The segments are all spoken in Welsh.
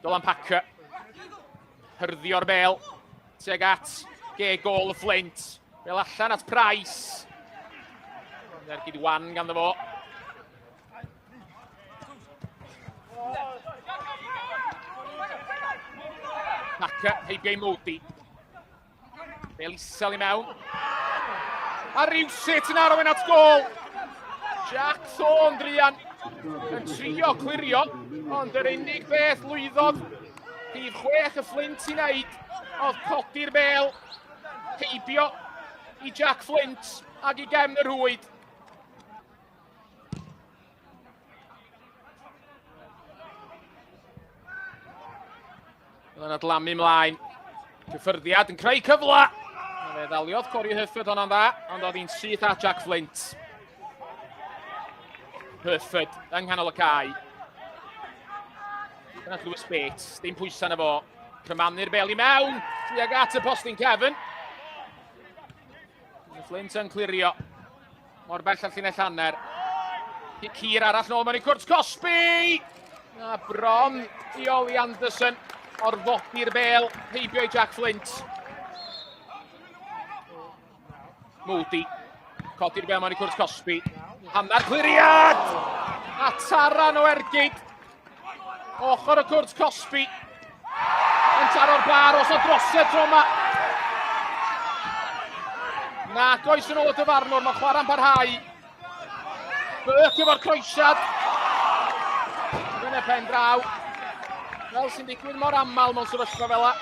Dylan Packer. Hyrddio'r bel. Tuag at ge gol y Flint. Bel allan at Price. Ergyd wan ganddo fo. Packer, heibio i Modi. Bel isel i mewn. A rywsut yn arwain at gol. Jack Thorne druan yn trio clirio, ond yr unig beth lwyddodd rhif chwech y Flint i wneud oedd codi'r bel, heibio i Jack Flint ac i gefn y rhwyd. Bydd adlamu ymlaen. Cyffyrddiad yn creu cyfle. Fe ddaliodd Corey Herford honna'n dda, ond oedd hi'n syth at Jack Flint. Herford yng nghanol y cae. Dyna Lewis Bates, dim pwysau na fo. Crymanu'r bel i mewn, tuag at y postyn cefn. Flint yn clirio. Mor bell ar llinell hanner. Cic hir arall nôl mewn i cwrt Cosby! A bron i Oli Anderson orfodi'r bel heibio i Jack Flint. Moody. Codi'r bel mewn i cwrt Cosby. Hanner cliriad! A taran o ergyd. Ochr y cwrt Cosby. Yn taro'r bar os o drosedd tro yma. Nag oes yn ôl y dyfarnwr, mae chwarae'n parhau. Burke efo'r croesiad. Yn y pen draw. Fel sy'n digwydd mor aml mewn sefyllfa fel la.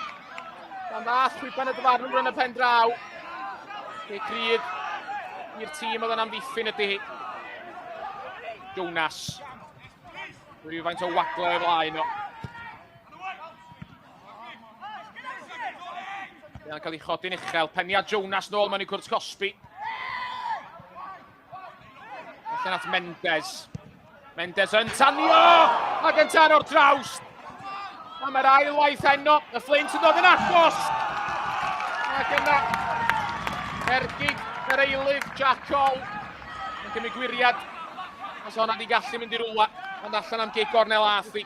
Gan ddath chwiban y dyfarnwr yn y pen draw. Fe gryf i'r tîm oedd yn amddiffyn ydy hi. Jonas. Rhywfaint o wagle o'i flaen o. Mae'n cael ei chodi'n uchel. Peniad Jonas nôl mewn i cwrt Cosby. Allan at Mendes. Mendes yn tanio! Ac yn tan o'r draws. A mae'r ail waith heno. Y Flint yn dod yn agos. Ac yna, ergyd yr eilydd Jack Hall. Yn cymryd gwiriad. Os honna di gallu mynd i rwla, ond allan am gig gornel ath i.